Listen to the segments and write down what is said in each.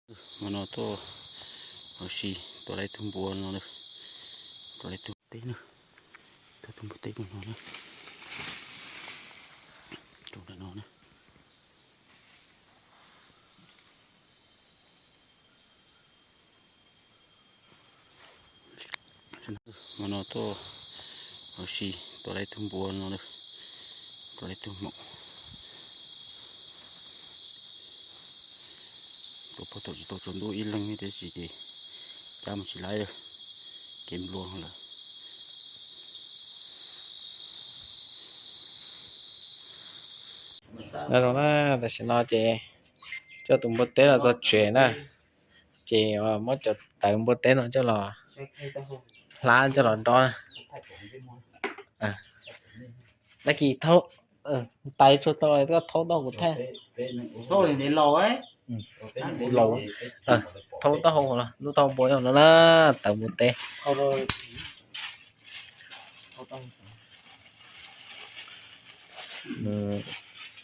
Hmo no tuaj ua si tua tau ib tug npua no na, tua tau ib tug teb na, tua tau tus npua teb no na, tua ntawm no na. Hmo no tuaj ua si tua tau ib tug npua no na, tua tau ib tug maum. Tua puag thaum tsis tau tsaus ntuj ib leeg tiam sis ces cab mus tsis laib, kev nplua lawm. Nyob zoo na, tam sim no ces coj tus npua teb los txog tsev na, ces muab cov tawv npua teb no coj los hlab coj los dob. Dab Kis thaub, tais tsuag tau koj thaub tau kuv thaij. Thaub taub hau los lub taub hau npua no na, tawv npua teb.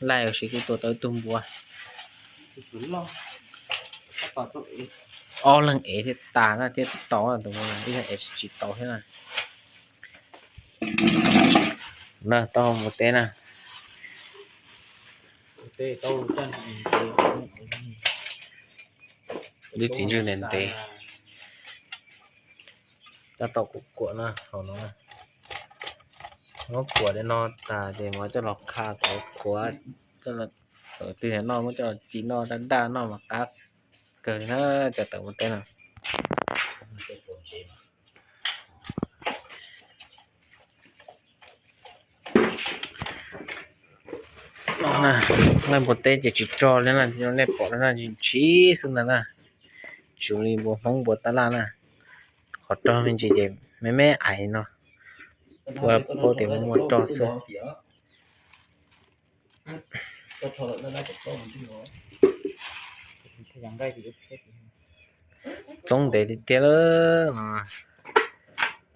Laij ua si kuj tua tau ib tug npua. Ob leeg ev thiaj tas na, thiaj tau tus npua, ib leeg ev tsis tau thiab na. Na taub hau npua teb na. Lub txiv ntswg ntev ntev. Tab tom kuam kuam na, hauv no. Muab kuam li no tas ces mas coj los qha kom qhuav, coj los tawm twg noj muab coj los ci noj daj daj noj mas qab kawg na, cov tawv npua teb no. Laj npua teb ces tsis rog li na, nej pom na, ntshiv xwb ntag na. Tsis li npua Hmoob npua tab laj na, qhov rog me ntsis ces me me ais no, ua paub tias muaj rog xwb. Txoob ntev tiag tiag lawm.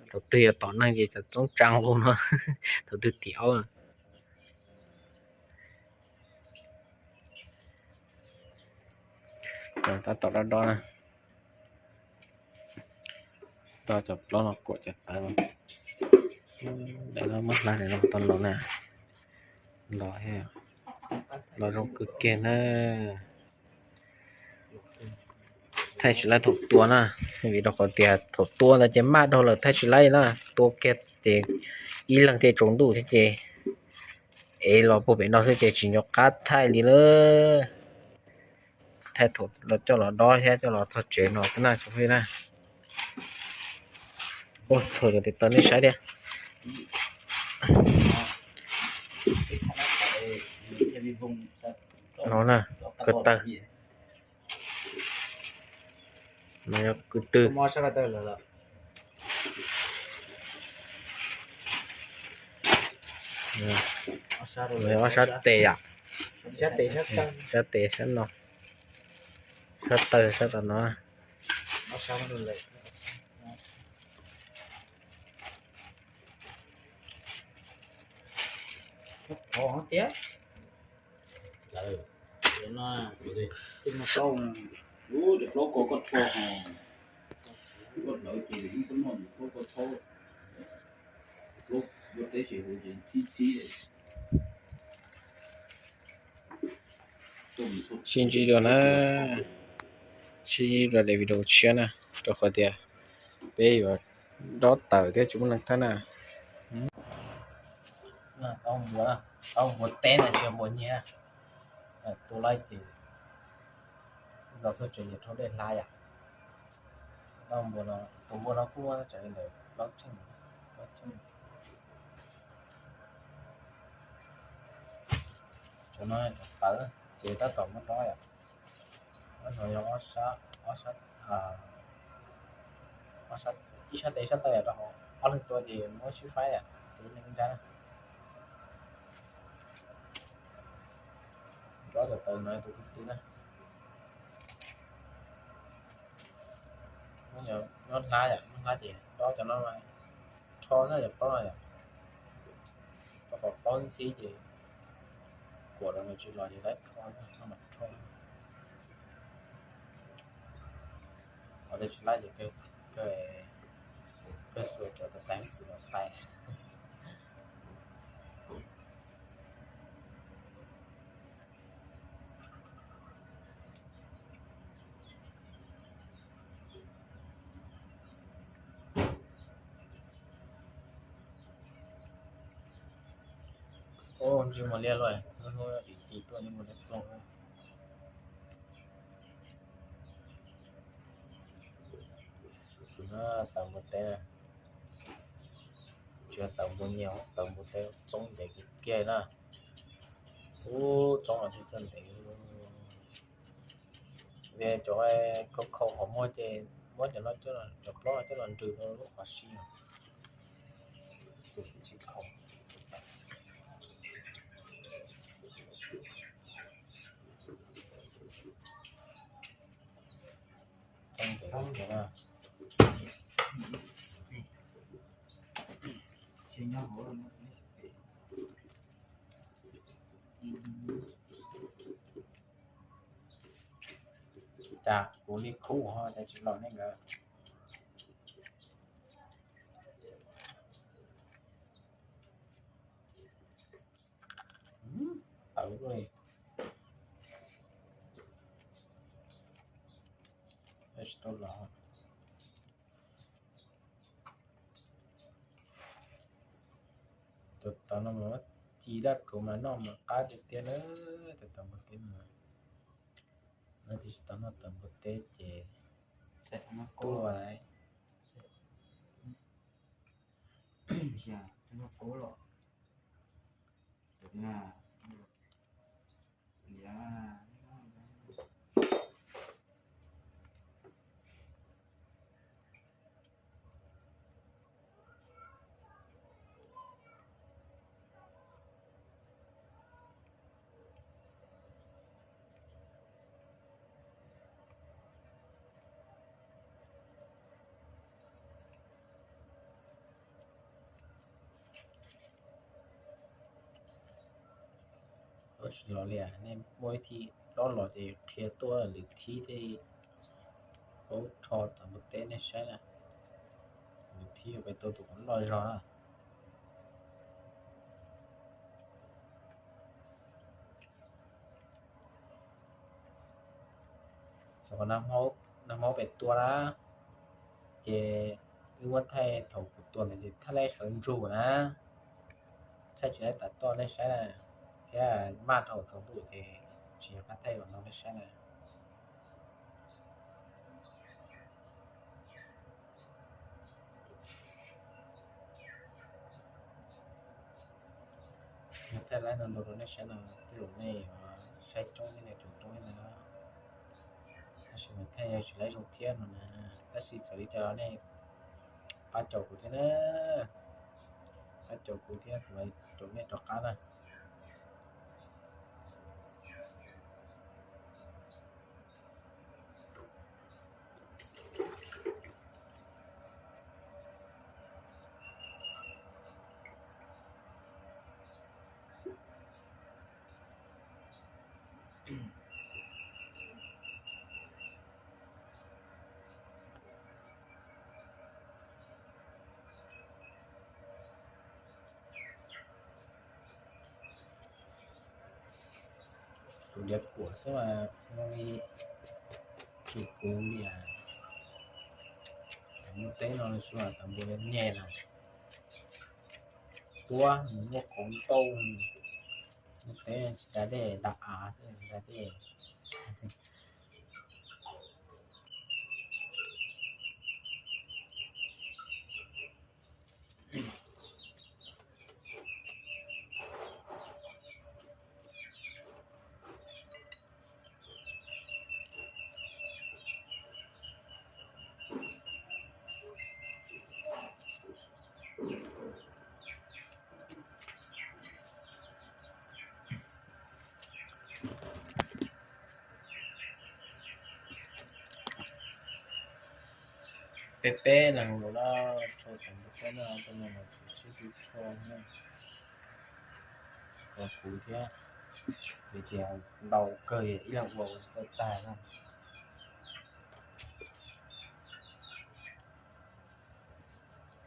Thaum twg yuav tom neeg ces cov txoob tsa nqus no, thaum twg tim aub. Tab tom dob dob na. Dob cov plaub no kuam cov tawv. Daim no muab hlab daim no tau los na. Los, los zoo kawg kiag na. Thaij tsis laib thaum tua na, vim rau qhov tias thaum tua ntawd ces maj dhau lawm thaij tsis laib na. Tua kiag ces ib leeg thiaj tsaus ntuj thiab ces ev los puag pem no xwb ces tsis nco qab thaij li lawm. Thaij thaum los coj los dob thiab coj los txog tsev no xwb na tsoom phooj ywg na. Ua txhua cov tes taw nej saib thiab. No na, ko taw. No yog ko tw. No yog ob sab tes yom. Sab tes sab no. Sab taw sab tom no. Sib ntsib dua na, sib ntsib dua daim video tshiab na, rau qhov tias peb yuav dob tawm thiab tsis muaj neeg thab na. Tau npua, tau npua teb no tsis yog npua nyiag. Tus laij ces los txog tsev ces rhaub dej hlab yom. Tau npua no, tus npua no kuj muaj tsev ntawm plaub tseeg, plaub tseeg. Cov no cov tawv ces tab tom muab dob yom. No yog ob sab, ob sab, ib sab tes sab taw yom, rau qhov ob leeg tua ces muab sib faib yom, tus neeg nrab na. Dob cov tawv no tus kwv tij na. Nyob hlab yom, nyob hlab ces dob cov no rho xwb cov plaub no yom. Rau qhov plaub ntxhib ces kuam rau nws tsis los ces lawv rho, rho. Qhov dej tsis laj ces kawg, kawg xuas cov tais txwv los tais. Ub, ntsej muag liab luaj, hnub hnub tim ci tuaj ntsej muag liab ploog. Tus no tawv npua teb, tsis yog tawv npua nyiaj, tawv npua teb txoob ntev kiag na. Ub, txoob los tsis txawj ntev. Vim cov khau khau qhov muag ces muab cov no, cov plaub coj los nrws rau lub qhov sib no. Tsis khau. Cas kuv li khub ho cas tsis los ne nkawd. Tawv li. Tsis tau los. Tus tawv no mas ci daj rhuv mas noj mas qab tiag tiag na. Tus tawv npua teb mas, no tiam sis tau noj tawv npua teb ces tuaj lawm. Tsis los li, nej muaj ib thib dob los ces qhia tuaj lwm thib thiaj paub rho tawv npua teb nej saib na. Lwm thib yuav peb tuaj tus loj zog na. Nag hmo peb tua na, ces wb muab thaij thaum kuv tua ntawd ces thaij lawm sawv ntsug na, thaij tsis lawm tav toj nej saib na, thiab maj dhau tsaus ntuj ces tsis yog qab thaij los no nej saib na. Thaij lawm no ntau rau nej saib no, tej zaum nej saib coob nej coob coob na, tab sis mas thaij yog tsis lawm zoo thiab no na, tab sis txawm li cas los nej pab caum kuv thiab na, pab caum kuv thiab kuv caum nej rov qab na. Tus diav kuam xwb mas zoo li tsis kuv li as. Muaj teb no xwb tau npua nyem na, tuab muaj qoob npauj, muaj teb tsis da dej da av xwb da dej. Peb peb leeg los no, rho tau npua teb no rau no los tshwm sim tus rho na, kom kuv thiab, vim tias ntau kawg ib leeg ua ua tsis txawj tag na.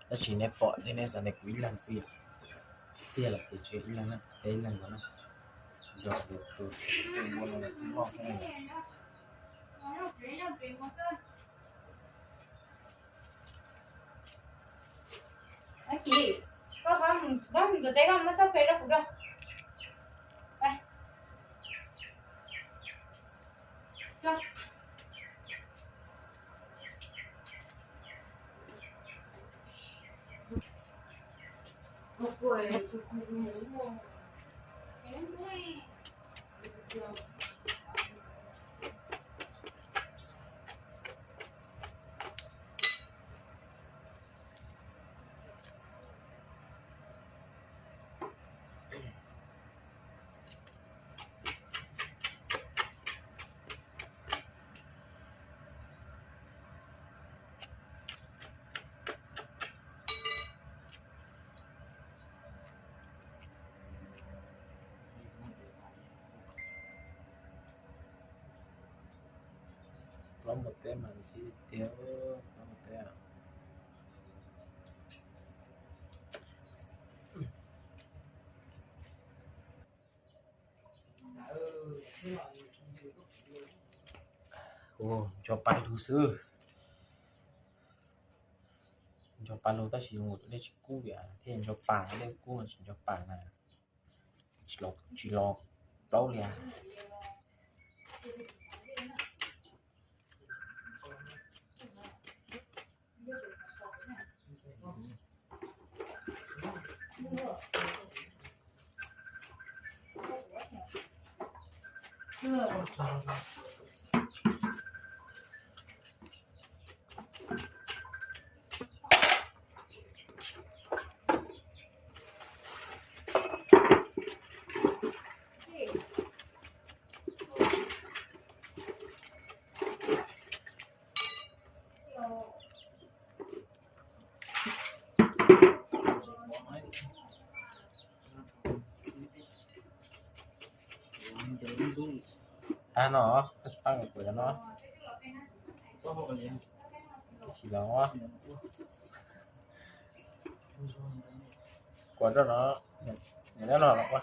Tab sis nej pom thiab nej xav tias kuv ib leeg xwb yom. Tiag lawm ces tsis ib leeg na, peb ib leeg nkaus na. Yog tus ua no loj thiab. Koj mus tus teb koj muab txoj pem rau kuv da. Plaub npaum peb mas ntxim tiag, plaub npaum peb. Ua nco pa lug xwb. Nco pa lug tab sis mus dej tsis kub li thiaj nco pa, dej kub tsis nco pa na. Tsis los plaub li. Tag no, tsis pab kuv no. Tsis los kuv rau no, nyob no los ua.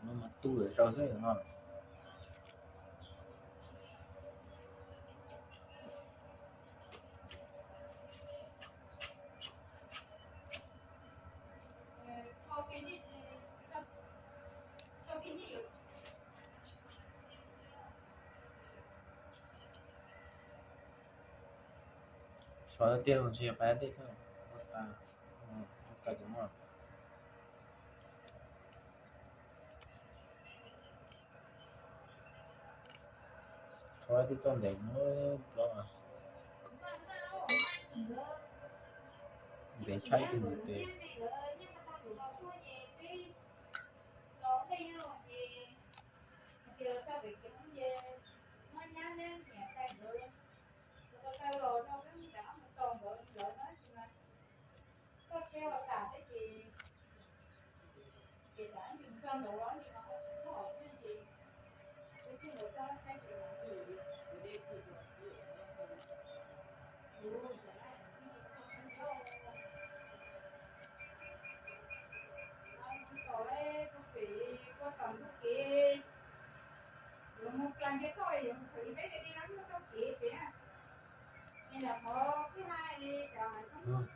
No mas tu lawm rau xwb no. Xov tiag tiag los tsis yog qab tij thiab. Ka tus muaj. Txhob tib txoj ntev no, ntev tshaj ib tug ntev.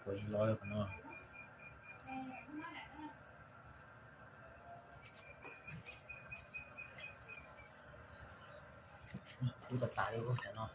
Kuv tsis los li qhov no. Kuv tas tas li ub tam no.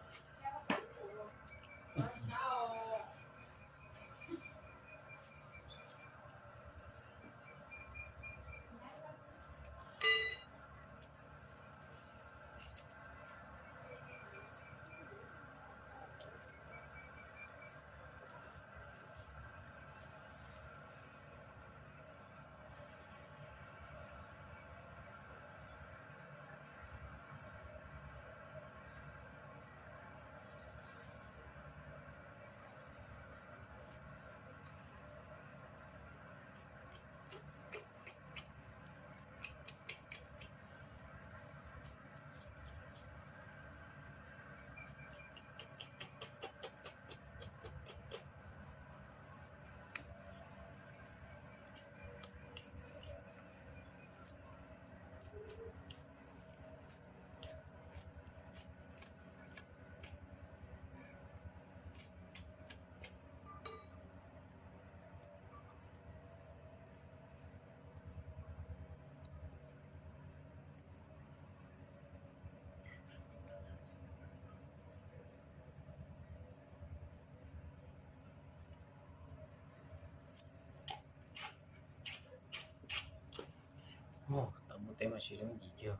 Tawv npua teb mas tsis zoo yim kiag.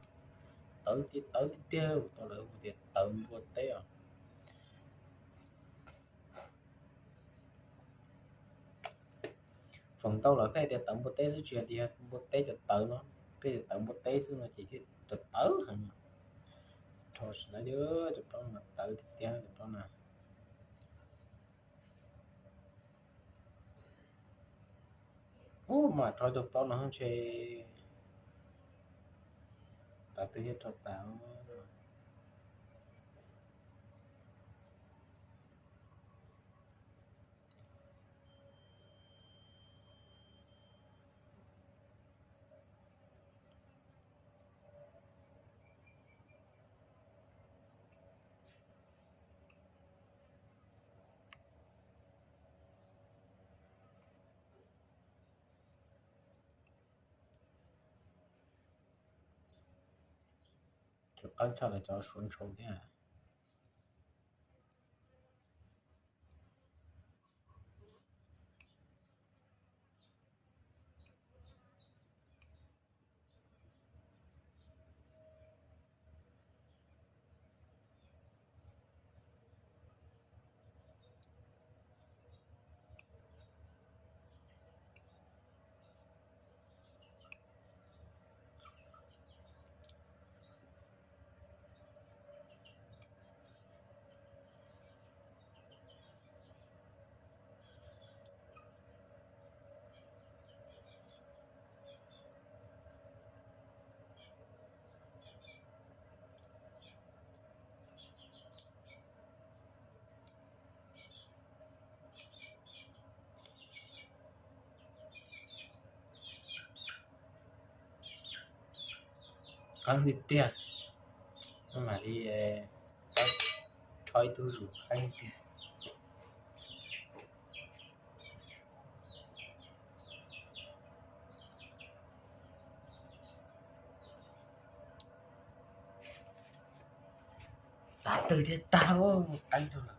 Tawv tiag, tawv tiag tiag, tau lawv hu tias tawv npua teb os. Foom tau lawv pheej tias tawv npua teb xwb, tsis hais tias npua teb cov tawv no, pheej tias tawv npua teb xwb no ces thiaj tawv tawv heev. Rho tsis lawv tias cov plaub no mas tawv tiag tiag cov plaub na. Ub, mas rho cov plaub no ntshe tawv twg thiaj rho tawv. Cov qab tshaj lawv cov suav ntshaus thiab. Qeeb tiag tiag, mam li rho ib tug zus qeeb tiag. Tag twg thiaj tag, qeeb rau lawm.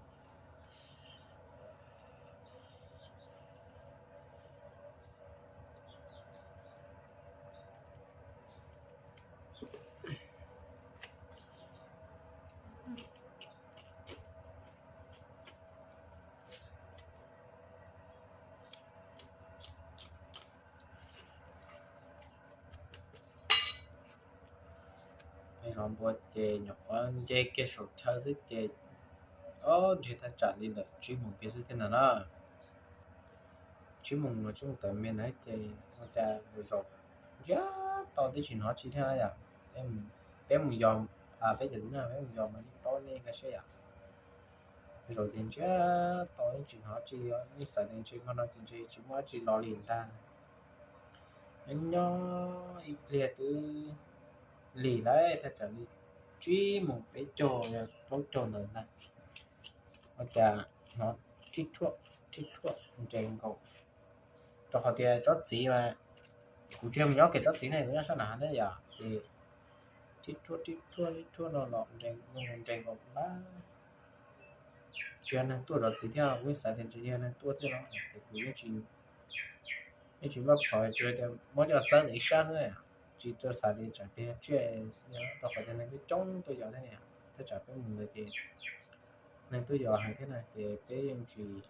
Peb zov npua ces nyuam qhuav nce kiag saum chaw xwb ces, o, ntshe thaj tsam li ntawm tsib moos kiag xwb thiab ntag na. Tsib moos los tsib moos tawm me ntawd ces ua cas zaum ntsiag to twb tsis hnov tsi thiab yom. Peb mus yos, peb cov txiv neej peb mus yos mas yeej paub nej nkag siab yom. Zaum ces ntsiag to yeej tsis hnov tsi, yeej xav tias ntshe hmo no ces ntshe tsis muaj dab tsi los li ntag. Nyob nyob ib pliag twb lig lawm, thaj tsam li tsib moos peb caug plaub caug ntawd ntag. Ua cas hnov rhib rhuaj rhib rhuaj nres nkaus, rau qhov tias tsob txiv mas kuv tsis yog mus nyob kiag tsob txiv ne, kuv nyob sab nram hav ne yom, ces rhib rhuaj rhib rhuaj rhib rhuaj no los nres nkaus nres nkaus lawm. Tsis yog neeg tuaj zov txiv thiab, kuv yeej xav tias ntshe yog neeg tuaj thiab no ces kuv yeej tsis npaj phom, tsuas tias muab coj txawb ntawm ib sab xwb, tsis tau xav tias tsam tias tsiaj, rau qhov tias neeg twb coob tuaj yos thiab ne. Thaj tsam peb mus ntawd ces neeg tuaj yos heev thiab na ces peb yeej tsis,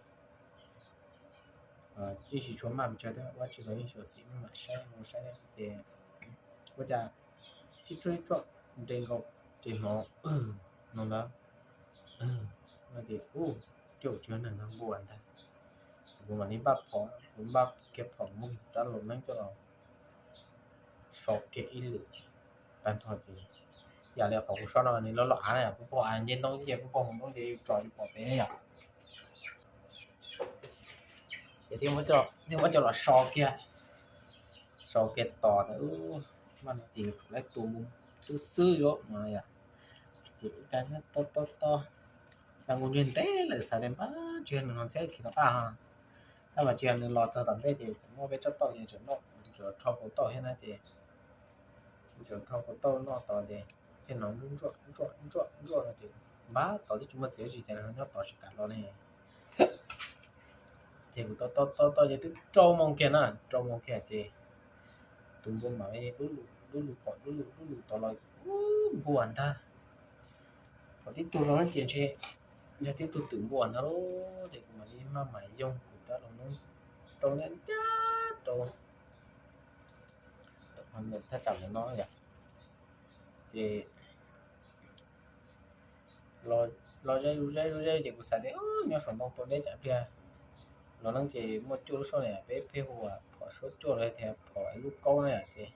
yeej tsis tshua maj mus tsawg thiab, ua tsis los yeej xyuam xim maj mam saib mus saib ces ua cas tib ruaj ib ruaj nres nkaus ces hnov no ntawd no ces ub, coj tsis yog neeg, npua ntag. Kuv mam li npaj phom, kuv npaj kiag phom mus rab laus neeb coj los so kiag ib lwm tag nrho ces yam li qhov kuv so no nws loj loj av na, pub pog av nce ntoob ces pub pog mus ntoob ces yus tso yus pom pem yom. Ces thiaj muab coj los so kiag, so kiag tos ntawd, maj no ces laib tua xwb xwb yuav no yom. Ces ib ka tob tob tob, nkuj ntseg ntev lawm xav tias npab tsis yog nws no thiab khiav rov qab ho. Tab mas tsis yog nws los txog tom ntej ces muab peb tsob tauj ces tseem noj, tseem rho kaus tauj thiab na ces tseem rho kaus tauj noj tos ces thiaj hnov ntsuaj ntsuaj ntsuaj ntsuaj no ces npab tos twb tsis muaj txiv tsis cas nyob tos tsis kam los ne. Ces kuv tob tob tob ces twb rau moos kiag na, rau moos kiag ces tus npua mam li dub lug dub lug pom dub lug dub lug tod los npuas ntag. Ho tib tug los ces ntshe yog tib tug twm npuas ntag lauj, ces kuv mam li maj mam yoog kuv rab laus noob rau ncaj rau thaj tsam ntawm no yom. Ces los zeb zeb zeb ces kuv xav tias nyob saum ntoo tua deb tsam pliag los neeb ces muaj cuaj lub suab na, peb pheej hu ua phom suab cuaj los tias phom lub kaub na yom. Ces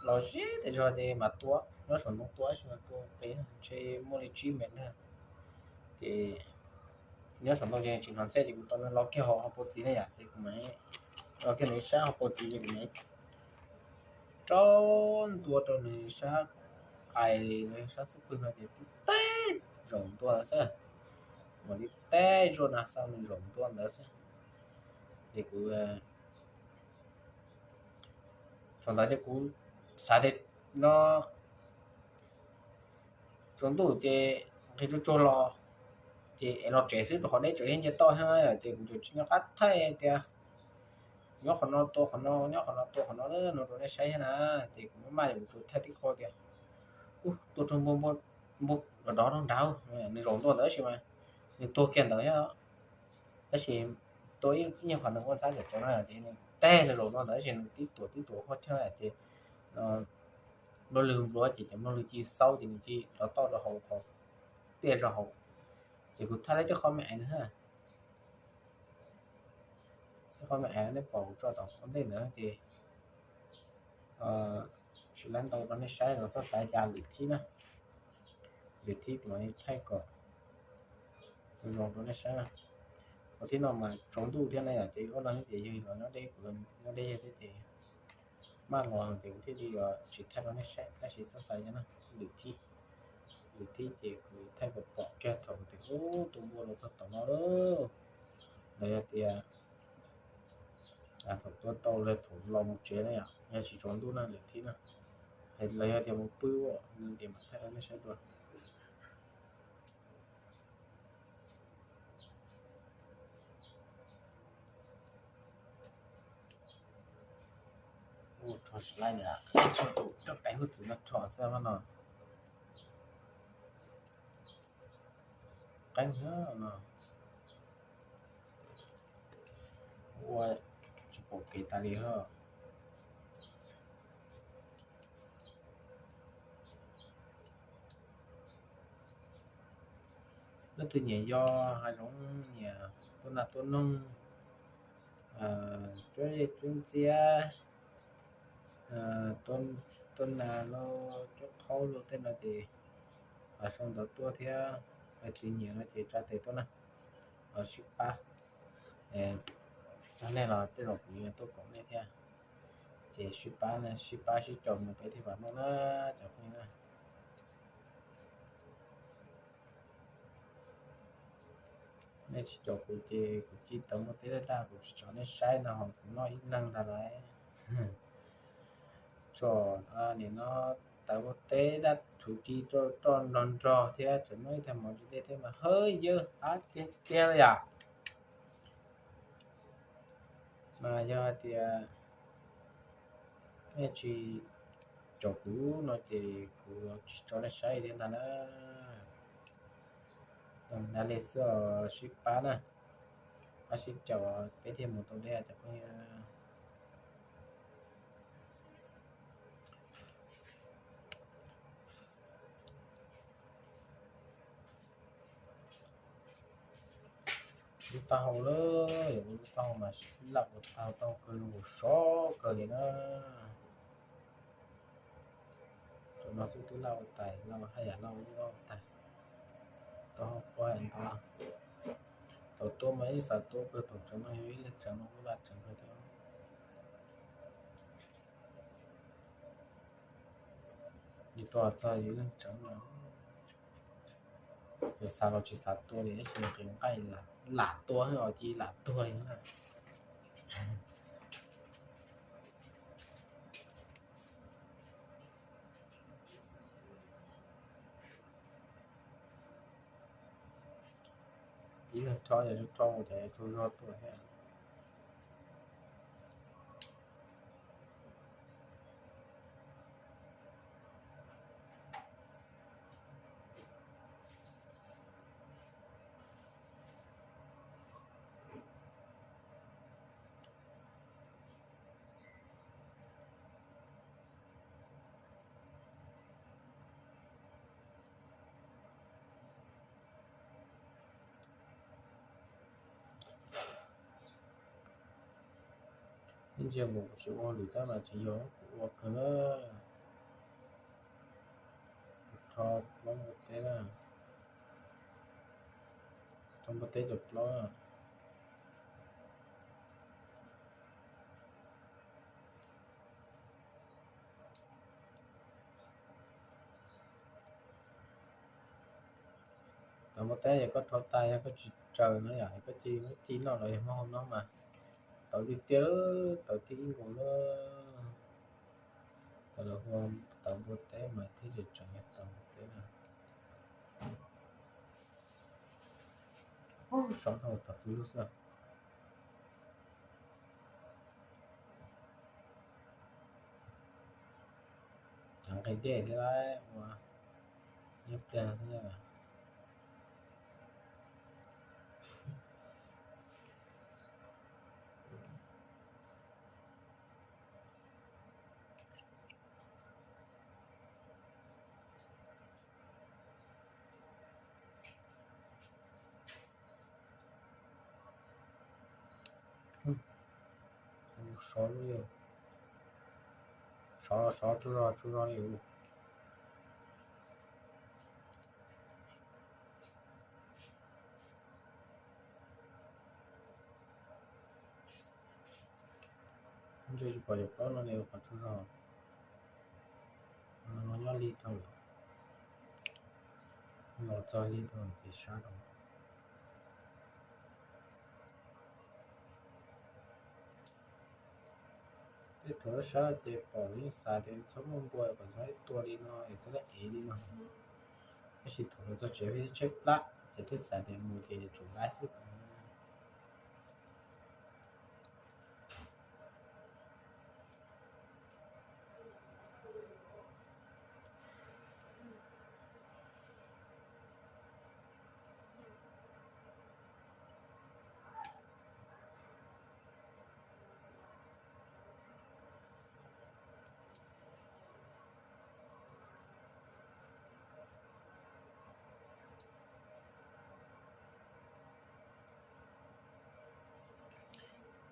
los zeb tas zog ces mas tua, nyob saum ntoo tua tab sis mas tua pem ntshe muaj li tsib mev na. Ces nyob saum ntoo ces tsis hnov ntxhiab ces kuv tau los kiag hauv paus txiv na yom, ces kuv mam los kiag ntawd sab hauv paus txiv ces kuv mam rau ntua rau nws sab qais, sab xub pwg no ces tib teg zaum ntua ntawd xwb. Mam li teb zuaj na xa nws zaum ntua ntawd xwb. Ces kuv thaum ntawd ces kuv xav tias no tsaus ntuj ces nqis tsuag tsuag los ces es los tsev xwb rau qhov deb tseem ib ncig toj thiab na, ces kuv tseem tsis nco qab thaij tias nyob qhov no tua qhov no, nyob qhov no tua qhov no no rau nej saib thiab na. Ces kuv maj mam kuv thaij tib qho tias ub, tua rau npua, npua los dov rau nrad, nws zaum ntua ntawd tab sis mas nws tuag kiag ntawd thiab. Tab sis tua ib nyuag qhov nws ua ntxhab cov cov no ces nws teg nws zaum ntua ntawd tab sis nws tib tuam tib tuam huaj tshaj ces nplooj lwg nplua ces cov nplooj lwg cia xaub ces nws cia rov toj rau hauv qhov tiaj rau hauv. Ces kuv thaij lawv cov qhov me aiv ntawd, cov qhov me aiv nej pom kuv tso tom ua ntej ntawd ces tsis lab ntau rau nej saib los txhob xav cas lwm thib na. Lwm thib kuv mam thaij kom zoo rau nej saib na. Ua thib no mas tsaus ntuj thiab na yom, ces ua no ces yog los nyob deb, kuv nyob deb yog thiab ces maj los ces kuv thiaj li yuav tsis thaij rau nej saib tab sis txhob xav cas na. Lwm thib, lwm thib ces kuv thaij kom pom kiag thaum tias ub tus npua los txog tom no lawm. Los yog tias thaum tua tau los thaum los mus tsev na yom, yog tsis tsaus ntuj na lwm thib na. Los yog tias mus pw ua no ces mam thaij rau nej saib dua. Ua rho slide na, txhua tus coj peev hwj txwv no rho xwb no. Qeeb no ua tsis pom kev tas li ho. Leej twg nyiam yos hav zoov, nyiam tua nas tua noog, cuab zej cuab ntxiab, tua nas los cuab qhaub los tej no ces sau ntawv tuaj thiab. Leej twg nyiam no ces tsa tes tuaj na, los sib pab. Nej los tej zaum kuv yuav tuaj koom nej thiab. Ces sib pab, sib pab sib caum mus peb thiaj vam meej na cov phooj ywg na. Nej tsis caum kuv ces kuv cia li tau muaj tej dab dab kuv tsis tso nej saib no ho kuv noj ib leeg ntag lauj. Tso, nim no tau muaj tej dab txhuv ci roj nrog nrog thiab tseem muaj ib tag mov tsis dej thiab mas hawb yawb hab tiag tiag li yom. Mas yog hais tias nej tsis caum kuv no ces kuv tsis tso nej saib thiab ntag na. Nab li xwb os, sib pab na, pab sib caum peb thiaj mus tau deb cov phooj ywg. Lub taub hau lawm, lub taub hau mas laj ua tau tau kawg, lub sov kawg li na. Tam no xwb twb laj ua tais, laj ua haj yam laj ua lub laj ua tais. Taub hau quaj ntau. Thaum tuaj mas ib xav tuaj kawg, thaum tseem no yog ib leeg tseem no kuj laj tseem kawg thiab. Yus tuaj txog yus ib leeg tseem no, yus xav los tsis xav tuaj li, tab sis nqis nqaij lam tuaj os, cia li lam tuag li na. Ib leeg rho yog tso tso ces tso zog tuaj thiab. Ib ntsia kuv tsis ua lwm tab mas tsis yog kuv ua kawg na. Kuv rho plaub npua teb na. Rho npua teb cov plaub na. Tau npua teb yog koj rho tas yog koj tsis tsaws no yom, koj ci, koj ci noj los yog muab hau no mas tawv tiag tiag, tawv tiag ib nkaus na. Tau lawv hu tau npua teb mas thiaj tseem tseem yog tau npua teb na. Sov dhau tas fwj lub xwb. Cov nqi dej thiab ua nyob pliag thiab. Sov, sov tsuj zog tsuj zog li. Ntshe tsis pom cov plaub no li qhov tsuj zog. No nyob li tau lawm, los txog li tau ces sab rau. Tej thaum lub sab ces pom yeej xav tias txhob muaj npua kom txhob tua li no es txhob ev li no. Tab sis thaum los txog tsev peb tshaib plab ces twb xav tias mus ces yuav tsum laib xwb.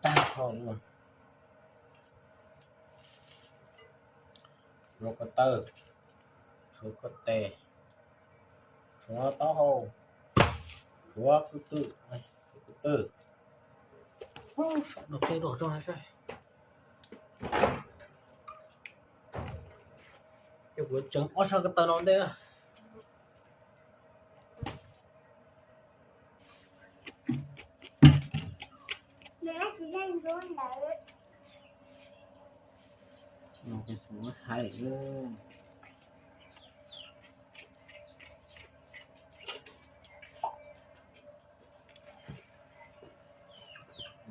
Tag nrho, tshuav ko taw, tshuav ko tes, tshuav taub hau, tshuav ko tw, ko tw. Saum no qhib dua tso saib. Ces kuv tseem ob sab ko taw no ntej na. Los pem xus hais.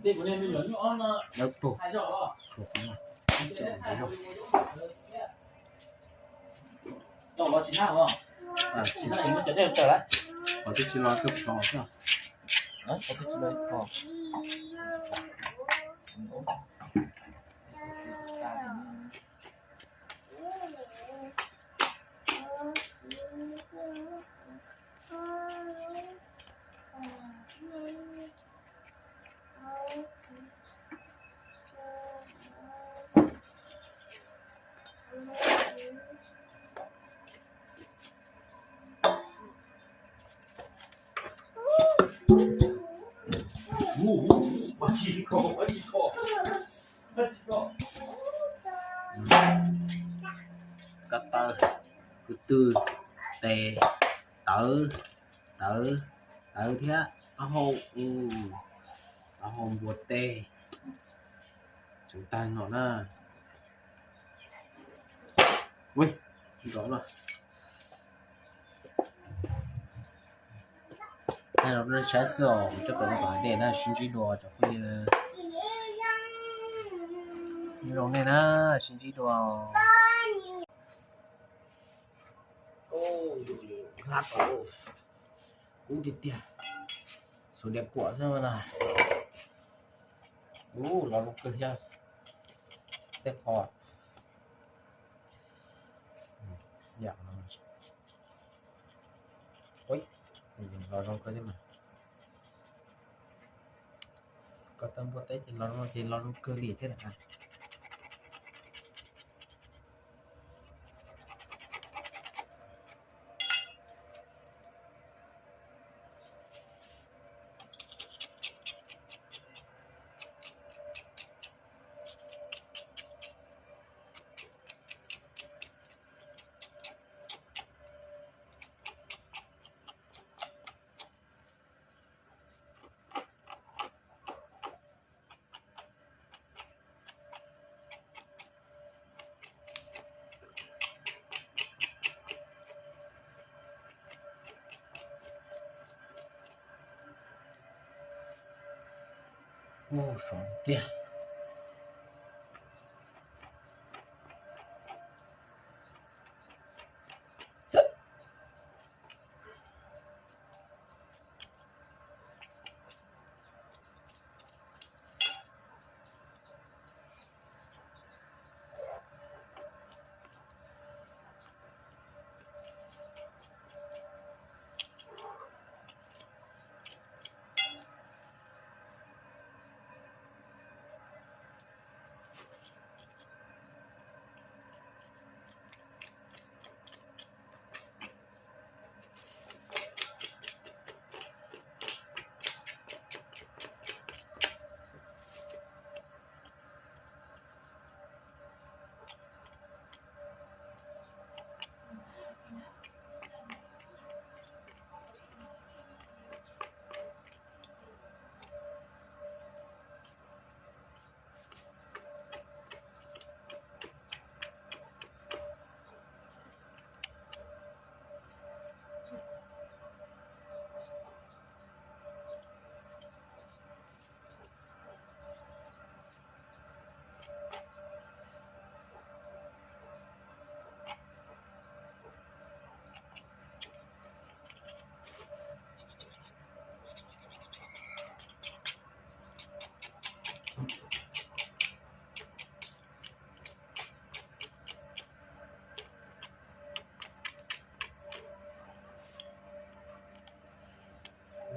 Dawb paug, tshuav qhov no, tshuav qhov no. Qhov twb tsis los kawg pos xwb. Ko taw, ko tw, tes, tawv, tawv, tawv thiab taub hau, taub hau npua teb, tseem tag no na. Ui, nrov na. Tag no nej saib xwb os, kuv coj peb los tom hav dej na, sib ntsib dua cov phooj ywg. Nyob zoo nej na, sib ntsib dua. Hlab tau kub tiag tiag, xuas diav kuam xwb na. Ub, los zoo kawg thiab. Tej qho yam no, los zoo kawg thiab mas. Koj tau npua teb ces los zoo, ces los zoo kawg li thiab na. Ub, sov tiag.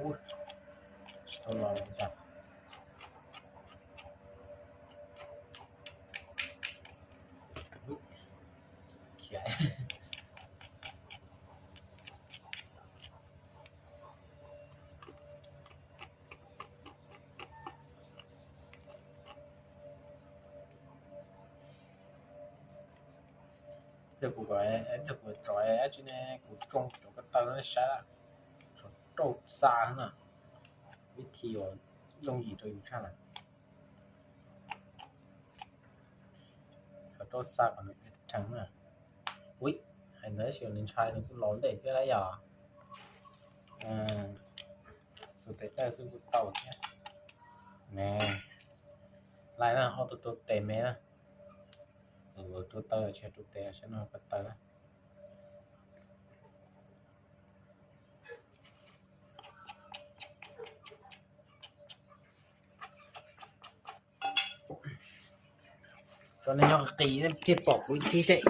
Ub, tsis tau los li cas. Khiav. Yog kuv kom, yog kuv rov dab tsi ne, kuv tsoo cov ko taw no nej saib, tshuav rauj xa na, vib thi uas yooj yim rau yus tshaj lawm. Xov rauj xa kom nws dheev na. Ui, hais ntawd xyov nws ntshai nws kuj los ntej thiab lauj yom. Xus tes dawb xwb kuj tau thiab. Ne, lais na, ob tug rau tes me na. Rau taw tsis rau tes, saib no ko taw na. Tso nej nyob qis thiaj pom kuv ib thib seb.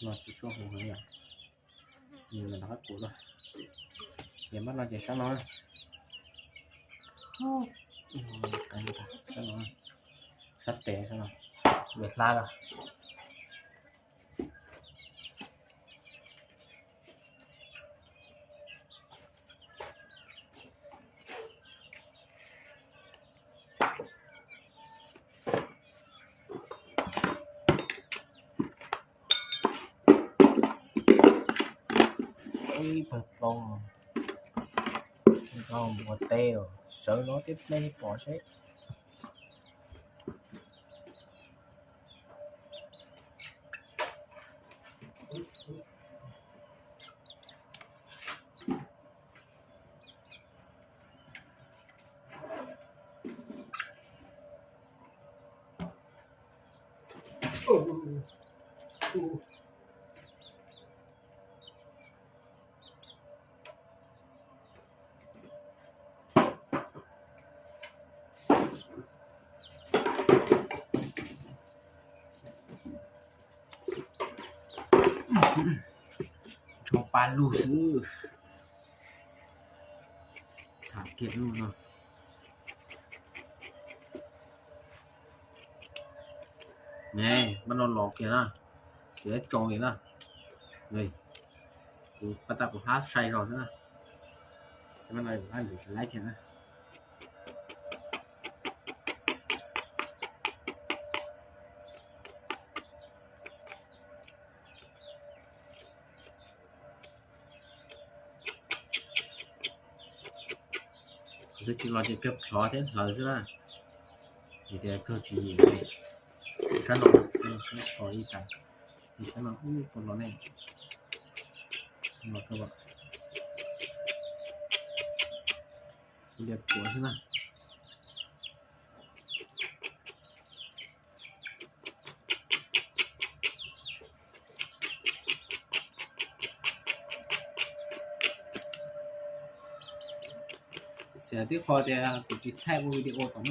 No tsis tshua hum heev yom. Nws los rov qab kuv na. Ces npaj no ces sab no, sab no, sab tes sab no, npaj hlab los. Ib pawg ploog, npua teb, sawv no thiab nej pom seb. Tshuav pab lug xwb. Txham kiag lub no. Ne, pab no los kiag na. Tsis tau tsoo li na. Kuv pab tab kuv hab sai zog xwb na. Pab no kuv hab ntsis tsis laib kiag na. Twb tsis los ces kawg plhov thiab hlawv xwb na. Vim tias kawg tsis yim ne. Sab no xwb, plhov ib tas. Sab no ub, puas los ne? Los kawg. Xub lias puav xwb na. Xav tib qho tias kuv tsis thaij ua video rau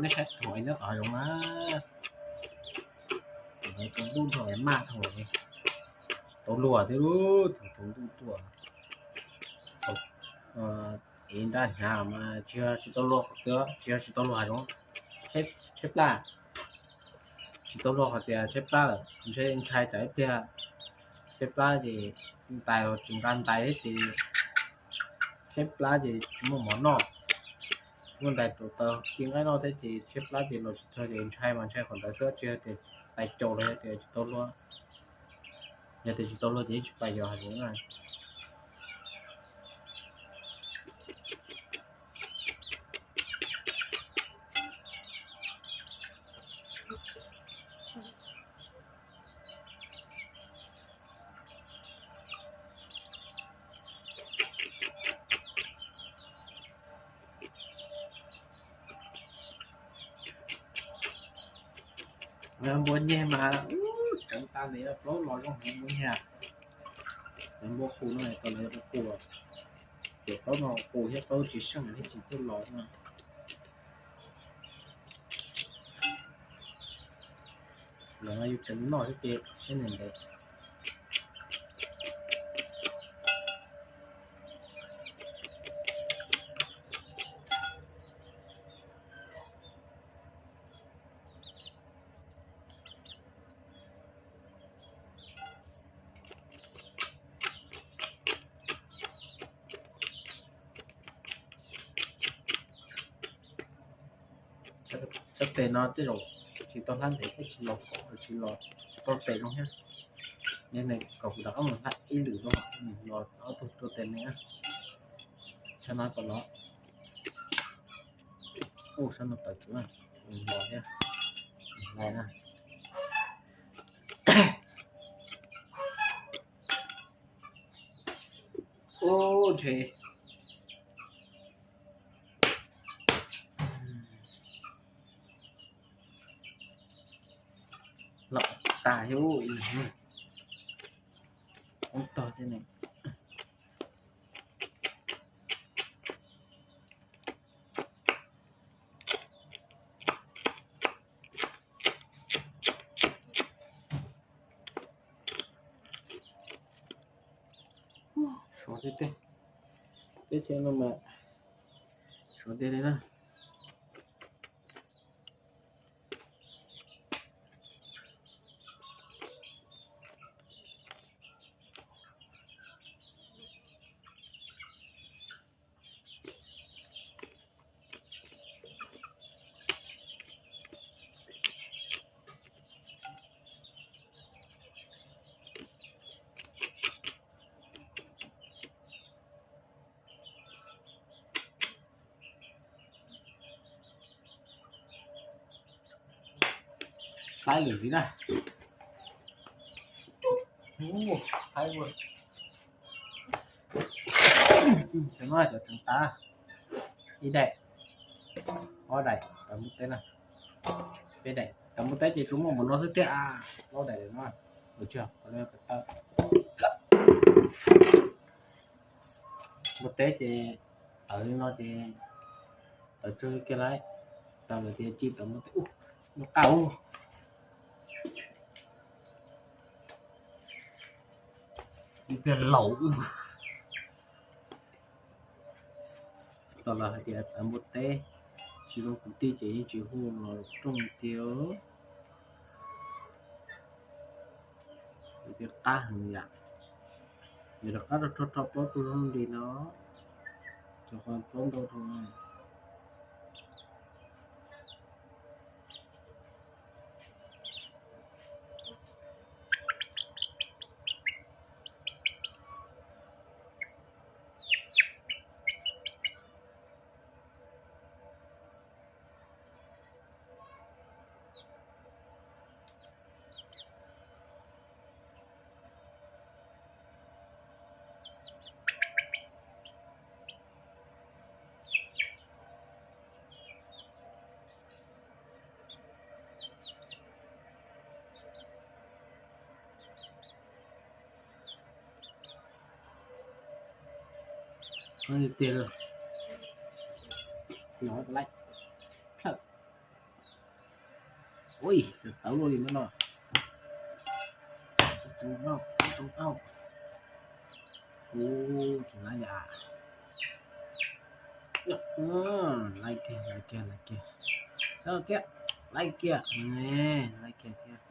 nej saib thaum nyob tom hav zoov na. Tsaus ntuj dhau maj dhau, tsis tau luag thiab, tsaus ntuj tuaj. Ev nrab hnyav mas tsis yog tsis tau luag, tsis yog tsis tau luag hav zoov, tshaib plab. Tsis tau luag qhov tias tshaib plab lawm, ntshe ntshai tsam ib pliag tshaib plab ces ntais los tsis nqa ntais thiab ces tshaib plab ces tsis muaj mov noj, tsis muaj ntais rau taws ci nqaij noj thiab ces tshaib plab ces los tsis txog ces ntshai mas ntshai qhov ntawd xwb, tsis yog tias tais caus los yog tias tsis tau luag. Yog tias tsis tau luag ces yeej tsis pais yos hav zoov na. Lawv npua nyeg mas tseev tas li plaub los zoo heev npua nyeg. Cov npua qus no tau lawv qus, ces plaub no qus thiab plaub tsis seej thiab tsis txawj los no. Los no yus tseem noj thiab ces siab ntev ntev. Txhab tes no tej zaum tsis tau hlab ntev thiab tsis los kom tsis los rau tes zoo thiab. Yog ne kom kuv rov qab mus hlab ib lwm rau, los ob tug rau tes ne. Txhab no kom los. Ub, sab no tawv kuv los thiab. Ub, ntshe los tas thiab. Ub, tog thiab ne. Sov tej teb, teb chaws no mas sov tiag li na. Hlab lwm ntxiv na. Hlab ua, cov no cov tseem tas, ib daim, ob daim tawv npua teb na, peb daim tawv npua teb ces tsuas muaj npaum no xwb tiag a, plaub daim no, ua tsis yog, npua teb ces tawv li no ces tawv tsawg kiag lauj, tau lawm tias ci tawv npua teb ub, noj qab ub. Pliag laus wb. Tau lawv hais tias tawv npua teb, tsis zoo kwv tij ces yeej tsis hu los rooj tiag. Tias qab heev yam. Yog rov qab rau rho plaub rau zoo li no, cov qhov plaub ntau rau. Tiag tiag lawm. Nov laj. Ui, tawv luaj li no. Tau, tau, tau. Ub, tsis lab yam. Laib kiag, laib kiag, laib kiag. Sab thiab, laib kiag, laib kiag thiab.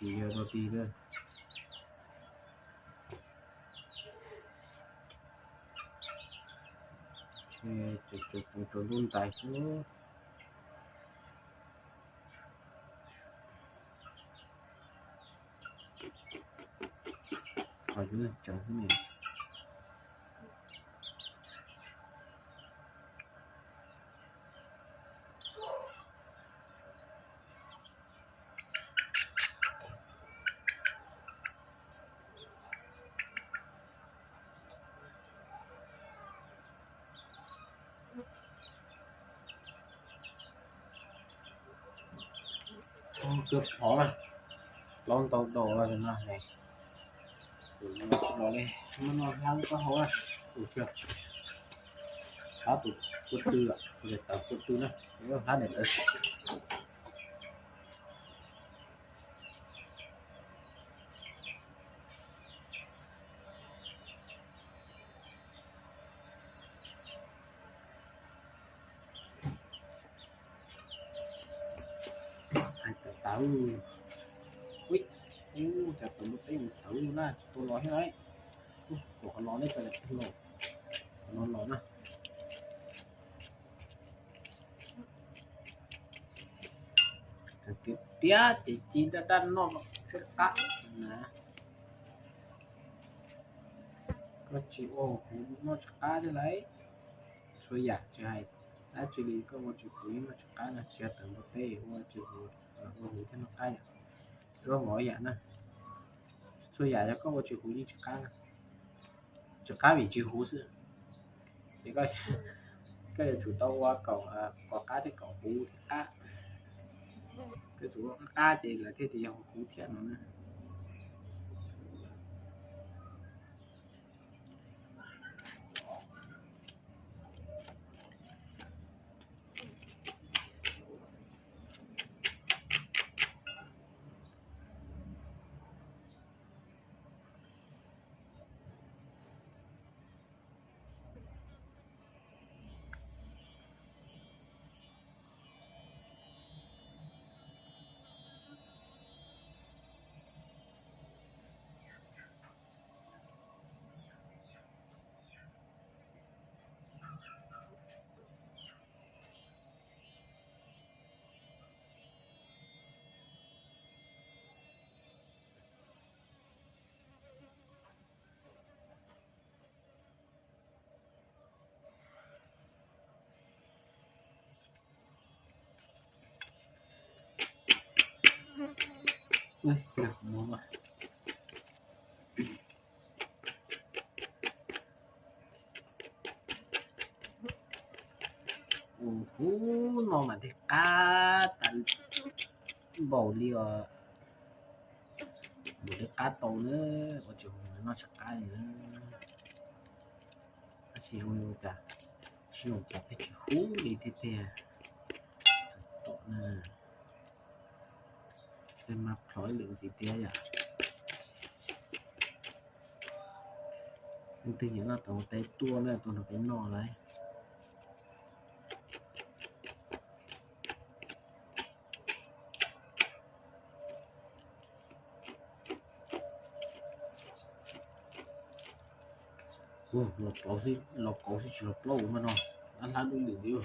Tsis yog rau ti lawm. Tsuas lub ntais xwb. Qhov yuav tseem xwb ne. Kawg phov na, plaub ntau dos no ne. Tus no tsis los li, no no hlab koj hau na. Tus tshiab, hlab tus kua tw, tsis li tawv kua tw na, hlab daim tawv. Hais tawv tawv. Ui, ub, cas tawv npua teb mus tawv na, tsis tau los thiab lauj. Ub, tus qhov no neb tau los, qhov no los na. Tiag tiag ces ci daj daj noj siab qab na. Koj tsis ua huv noj tsis qab thiab lauj. Txhua yam tsis hais dab tsi li koj ua tsis huv yeej noj tsis qab na, tsis yog tawv npua teb ua tsis huv, ua huv thiaj noj qab yom. Zaub mov ib yam na. Txhua yam yog koj ua tsis huv yeej tsis qab na. Tsis qab vim tsis huv xwb. Ces koj yuav tsum tau ua kom, kom qab thiab kom huv thiaj qab. Koj tsum ua qab qab ces lawv thiaj tias yog huv thiab no na. Ua huv no mas thiaj qab tas npaum li os. Npaum li qab tau na, ua tsis huv noj tsis qab li na. Tab sis zoo li cas, tsis zoo cas peb tsis huv li tiag tiag. Tom na. Mas plhov ib lwm ntxiv tiag yom. Leej twg nyiam noj tau ua teb tuaj na, tuaj nrog peb noj lauj. Los kauv xwb tsis los plaub mas no, dab hlab dub lwm ntxiv.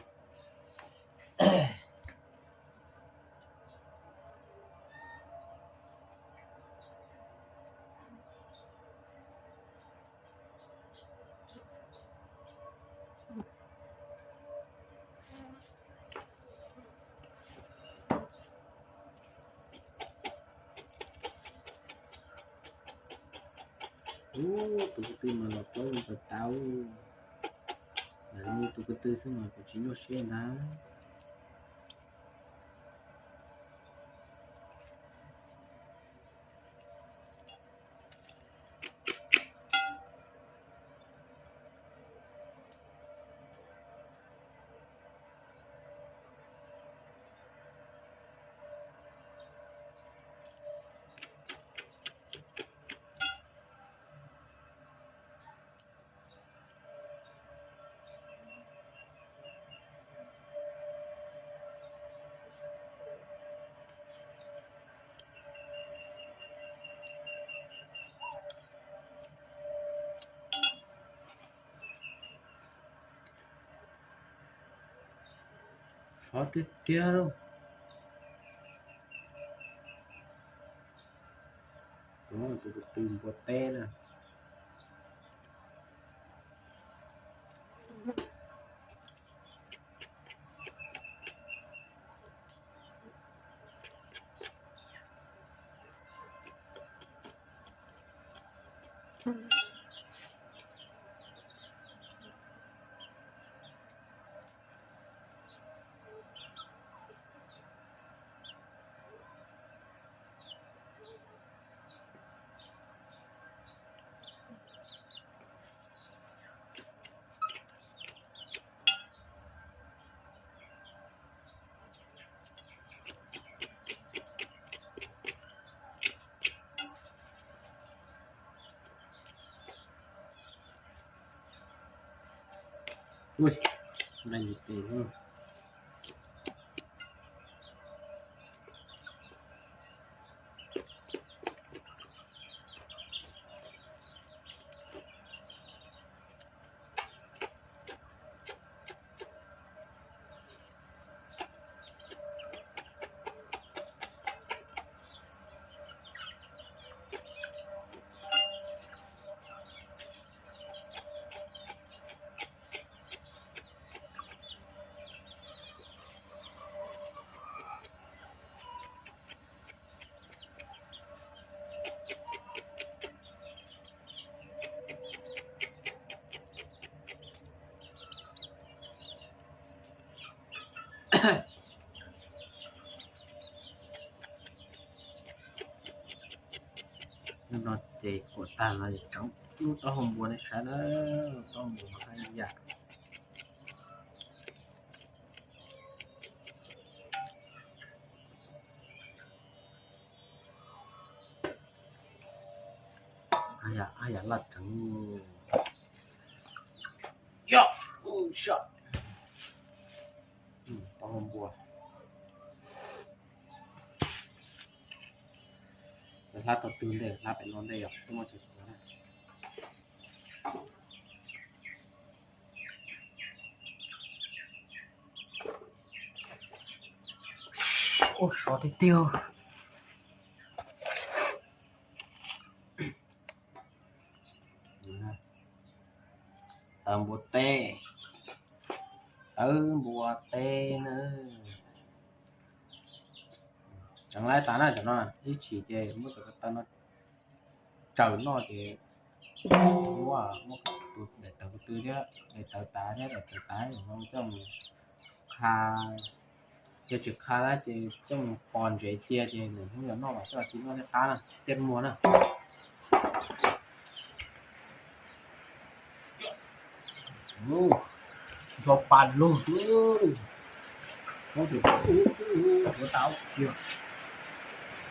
Ub, tus ko tw mas los plaub zoo tas tas. Lam li tus ko tw xwb mas kuv tsis nyuaj siab ntag. Sov tiag tiag lauj. Tus ko tw npua teb na. Ui, nqaij ntws tes. Hnub no ces kuam tag no es tseem lub taub hau npua nej saib na, taub hau npua mas haj yam. Haj yam laj tseem. Yog, taub hau npua. Hlab tau twg ntej hlab pem no ntej yog twb muaj tseem. Ua sov tiag tiag. Tawv npua teb, tawv npua teb na. Tseem laib tas na cov no, ib chim ces muab cov ko taw no tsaws noj ces muab, muab daim tawv ko tw thiab, daim tawv tav thiab, daim tawv tav no coj mus qha, yog tsis qha na ces coj mus pos ntsev cia ces lwm hnub yog noj los coj tsis noj thiaj qab na, thiaj muag na. Ncho pa lug xwb. Ub, ub, ub, ub, ua tau tsis.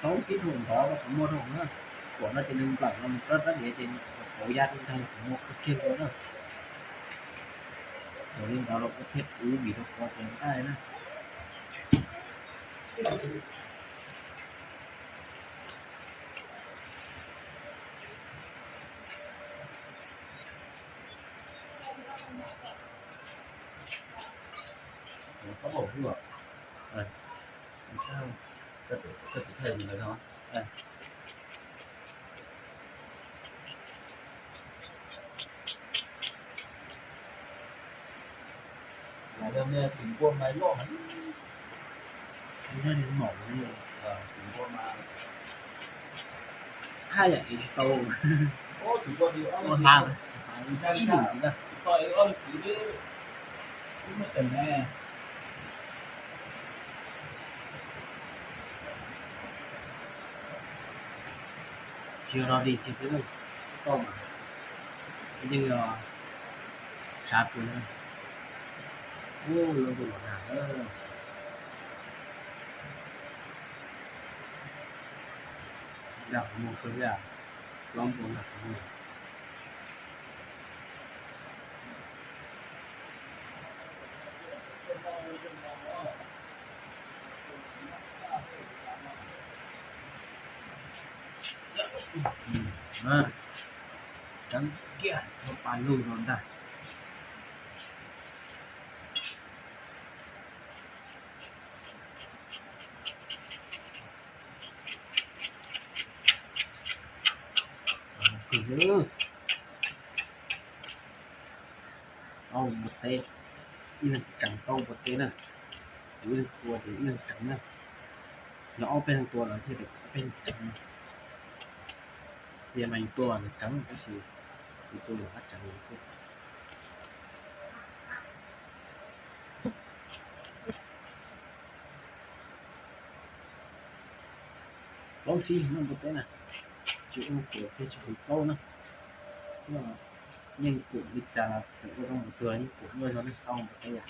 Txaus ntshai dhau ntov los kuv muaj dhau na. Kuam no ces nws nplawm no mus rab rab diav ces kuv ya rau ntawd kuv muaj kawg kiag li na. Txawm li ntawd los kuv thiaj ub vim rau qhov tias nqaij na. Tus nkuaj mas loj heev. Tus nkuaj mas haj yam ev tsis tau. Tus nkuaj ib lwm ntxiv na. Tsis yog no dig kiag xwb, toj mas yeej yog sab kawg na. Ub, lub ntuj los nag na. Nag qhov muag kawg thiab, hlob npua nag qhov muag. Tseeb kiag, muab pa lug no ntag. Kawg, tau npua teb, ib leeg tseem tau npua teb na. Kuv ib leeg tua ces ib leeg tseem na. Yog ob peb leeg tua lawm thiaj li ob peb leeg tseem na. Tias mas yus tua los nws tseem, tab sis yus tua los qab tseem xwb. Plaub ntsib noj npua teb na, tsis ua kuam thiaj tsis huv plaub na. Yeej kuam li cas los tseem ua zoo mus tuag, yeej kuam muaj zog neeg tau npua teb yom.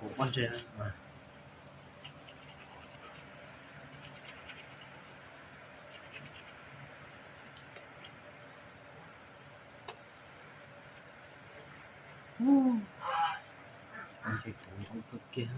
Kuv pob ntseg na. Pob ntseg kuv ua kawg kiag.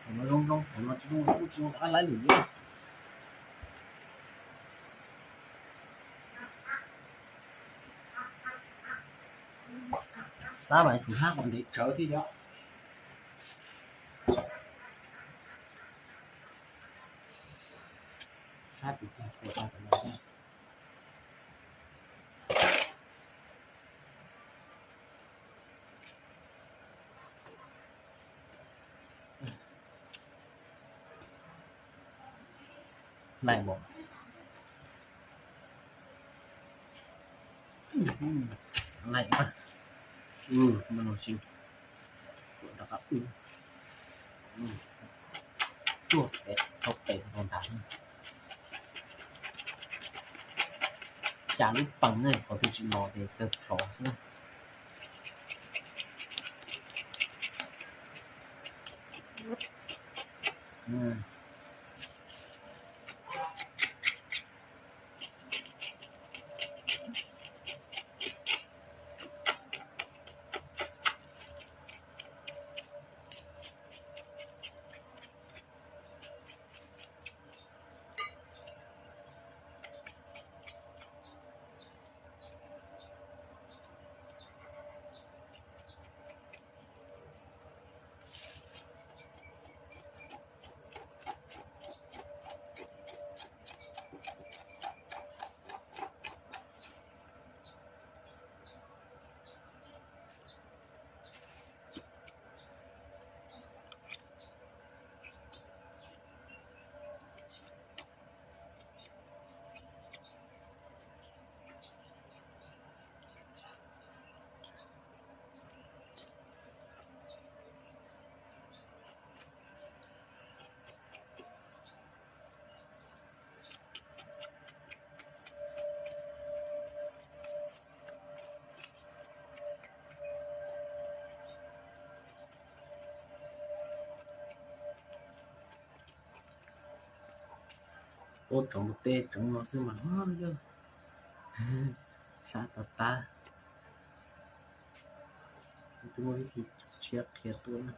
Thaum no zoo zoo, thaum no tsis zoo, tsis zoo rov qab laib lwm li. Tab mas tsum hlab kom ntev tsawv thiab yom. Sab tus kag tua tau tam no. Nai npaum. Laj, mas no tsis, kuv rov qab wb tuaj pem, tau pem rau nrad. Cas lub pees ne, qhov twg tsis los ces tawg plhov xwb na. Tuaj tsoov mus tej tsoov no xwb mas yog sab tag tag, twb muaj ib thij tshiab qhia tuaj na.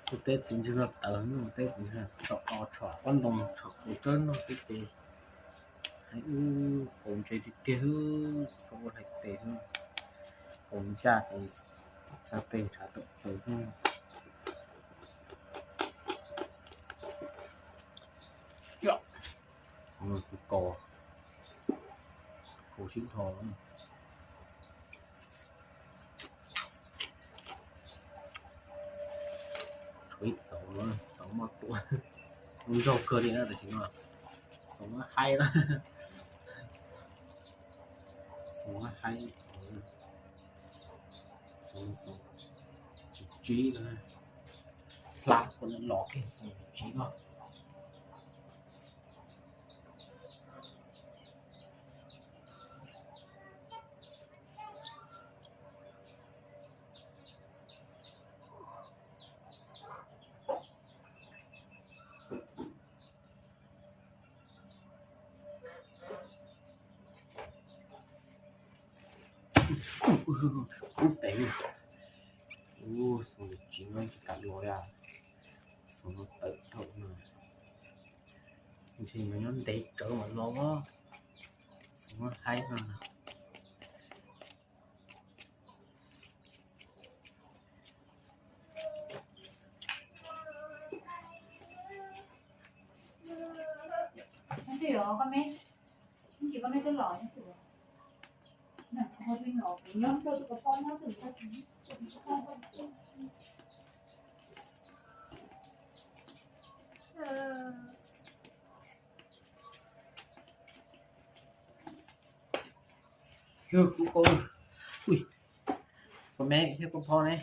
Kuv teb txiv ntswg no tawv, kuv teb txiv ntswg tso o tshom pob ntoo tshom kuv tsawb no xwb ces hais ub, kaus ntse tiag tiag, tso ua hais tes xwb, kaus ncaj ces txhais tes ntshav tawm plaws xwb. Kuv kaus, kaus sib dhos. Tshuav ib tauv, tauv muaj tua, nraug kawg li na, tam sim no Xoom haib na, Xoom haib, Xoom, Xoom tsis tsib na, hla kuv los kiag Xoom tsis tsib no. Kub tes, ub, Xoom tsis no tsis kam los li, Xoom no tawm dhau no, ntshe nyob ntev tsawv mam los, Xoom haib no. Yog kuv koj, ui, koj me thiab koj phob ne.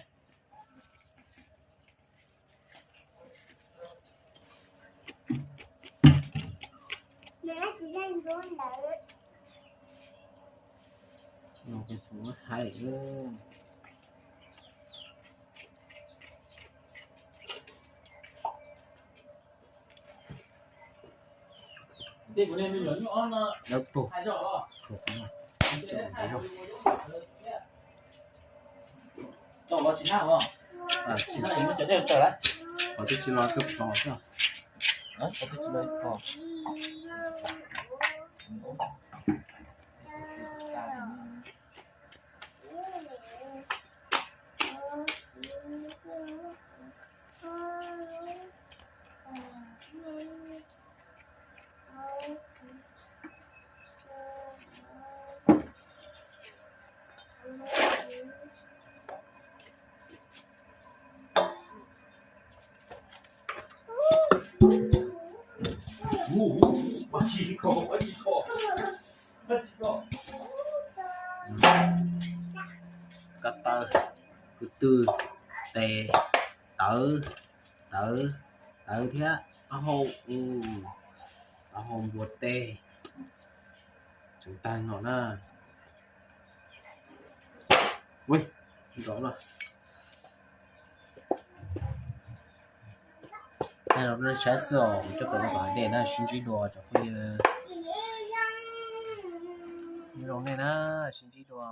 No ces Xoom haib lawm. Lawv pug, qhov twb tsis los kawg pos xwb. Qhov twb tsis los pos. Ko taw, ko tw, tes, tawv, tawv, tawv thiab taub hau, taub hau npua teb, tseem tag no na. Ui, nrov lawm. Tag no nej saib xwb os, coj peb los tom hav dej na, sib ntsib dua cov phooj ywg. Nyob zoo nej na, sib ntsib dua.